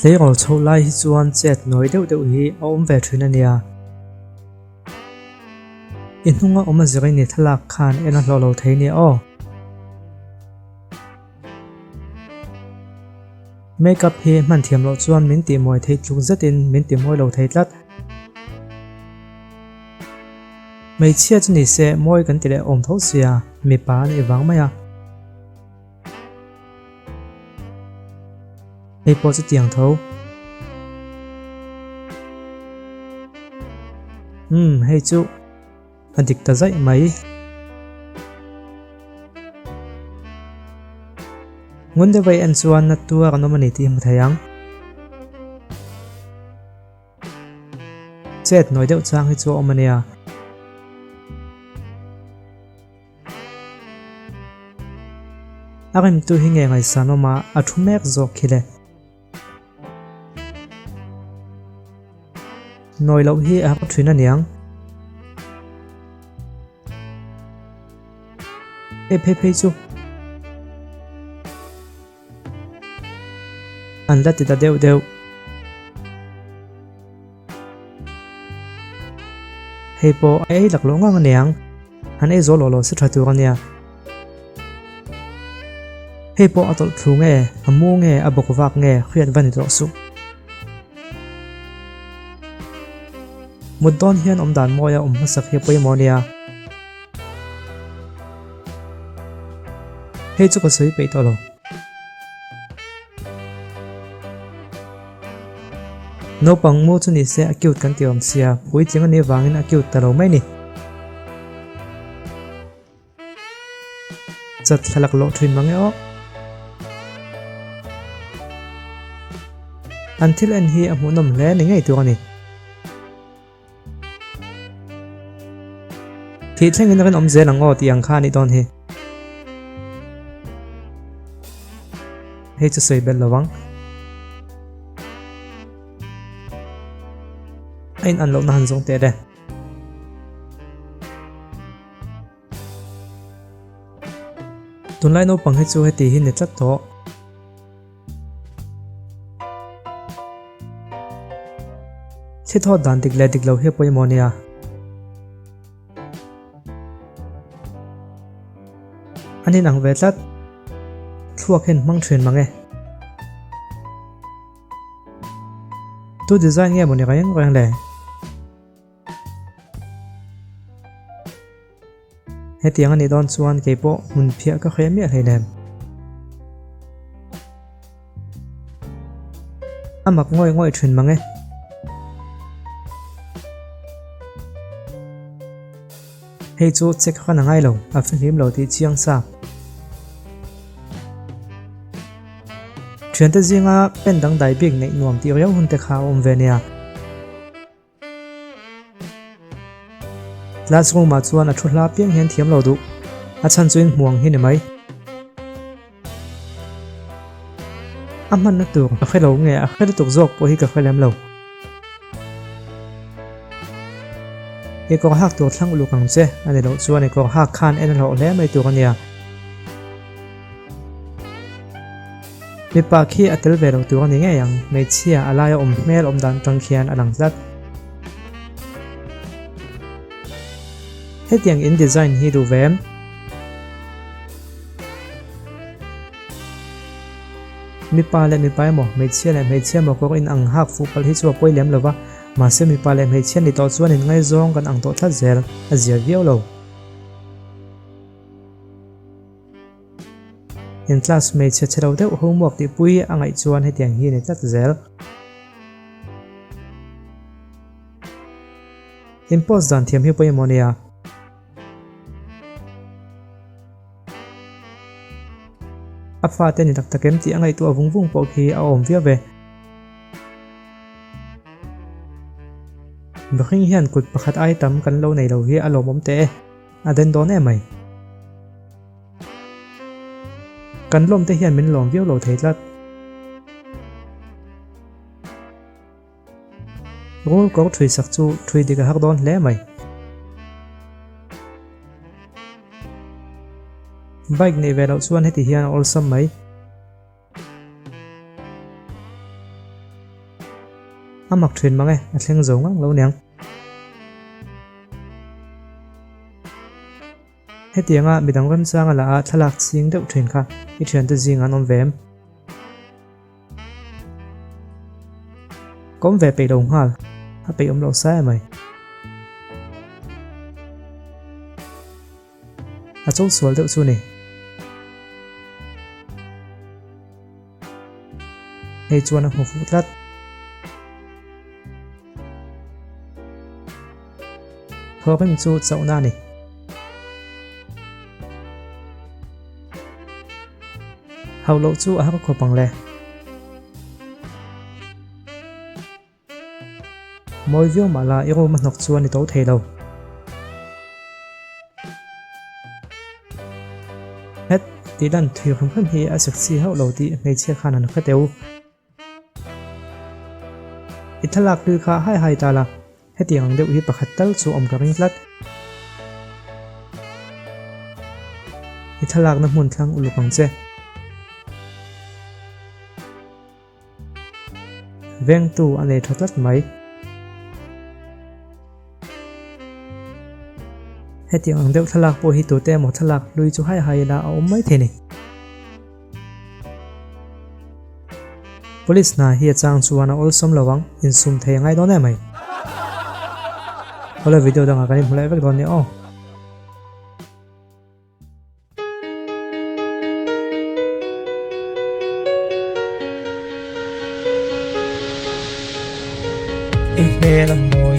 Tleirawl chhoh lai hi chuan chet nawi deuh deuh hi a awm ve thin a nia. I hnunga awm a zir i ni thlalak khan en a hlawh lo thei nia aw. Makeup hi hman thiam loh chuan min tihmawi theih tluk zetin min tihmawi lo thei tlat. Hmeichhia chu ni se mawi kan ti leh awm tho sia, mipa a nih vang mai a. Hei pawh chu tiang tho. Umm hei chu a dik ta zaih mai. Ngun deuh a i en chuan na tuar an awm a ni tih i hmu thei ang. Chet nawi deuh chang hi chu a awm a nia. A rimtu hi nge ngaihsan awm a, a thu mek zawk khi le. Nawi loh hi a har thin a niang. Hei phei phei chu. An la ti ta deuh deuh. Hei pawh a ei laklawh ngang aniang. Han ei zawh lawh lawh se tha tur ania. Hei pawh a tawlh thlu nge, a mu nge, a bawk vak nge hriat va ni tawh suh. Mut dawn hian awmdan mawia awm hmasak hi a pawimawh ania. Hei chu ka sawi peih tawh lo. Naupang mu chu ni se a cute kan ti awm sia, puitling a nih vangin a cute ta lo mai ni. Chat thlalak lawh thin mang e aw. An thil en hi a hmuhnawm hle ni ngei tur a ni. Thih thlengin a rinawm zel ang aw tih ang kha a nih dawn hi. Hei chu sawi belh lo ang. A in an lohna han zawng teh le. Tunlai naupang hi chu heti hi ni tlat tawh. Thli thawt dan dik leh dik lo hi a pawimawh nia. An inang ve tlat. Thluak hian hmang thin mang e. Tu design nge mawni reng reng le? Hetiang a nih dawn chuan kei pawh hmun phiah ka hre miah hleinem. A mak ngawih ngawih thin mang e. Hei chu check khan a ngai lo, a fihlim lo tih chiang sa. Thiante zinga pen dangdai bik neih nuam tih riau hun te kha a awm ve nia. Classroom ah chuan a thu hla piang hian thiam lo duh. A chhan chu in hmuang hi ni mai. A hmanna tur ka hre lo nge a hre lutuk zawk pawh hi ka hre lem lo. I kawr hak tur thlang uluk ang che a ni loh chuan i kawr hak khan en a hlawh hle mai tur a nia. Mipa khi a tel ve lo tur a ni ngei ang, hmeichhia a laia awm hmel awm dan tang khian a lang tlat. Hetiang in design hi duh ve em? Mipa leh mipa emaw, hmeichhia leh hmeichhia emaw kawr in ang hak fuh palh hi chu a pawi lem lo va, mahse mipa leh hmeichhia ni tawh chuan in ngaizawng kan ang tawh tlat zel, a zia viau lo. In class hmeichhe chhe lo deuh homework tih pui a ngaih chuan hetiang hi a ni tlat zel. In post dan thiam hi pawimawh nia. A fate ni tak tak em tih a ngaihtuah vung vung pawh khi a awm viau ve. Mihring hian kut pakhat ai tam kan lo nei lo hi a lawmawm teh e. A den dawn em mai. Kan lawm te hian min lawm viau lo thei tlat. Rul kawr thui sak chu thui dik a har dawn hle mai. Bike neih ve loh chuan heti hian a awlsam mai. A mak thin mang e, a thleng zo ngang lo niang. Hetianga midang remchanga la a thlalak ching deuh thin kha i thiante zing an awm ve em? Ka awm ve peih lo nghal, a peih awm loh sa emai. A cho sual deuh chu ni. Hei chuan a hmu fuh tlat. Thawhrim chu chauhna a ni. Hauh loh chu a har khawp ang le. Mawi viau mah la i room a hnawk chuan i to thei lo. Het, tih lan thui hrim hrim hi a sexy hauh lo tih hmeichhia khan an hre teu. I thlalak hlui kha hai hai ta la, hetiang ang deuh hi pakhat tal chu awm ka ring tlat. I thlalakna hmun thlang uluk ang che. Vengtu a nei tha tlat mai. Hetiang ang deuh thlalak pawh hi tute emaw thlalak hlui chu hai hai ila a awm mai thei ni. Police hna hi a chang chuan a awlsawm lo ang, insum thei a ngai dawn em mai. Awle video dangah kan inhmu leh vek dawn nia aw. I hmel a mawi.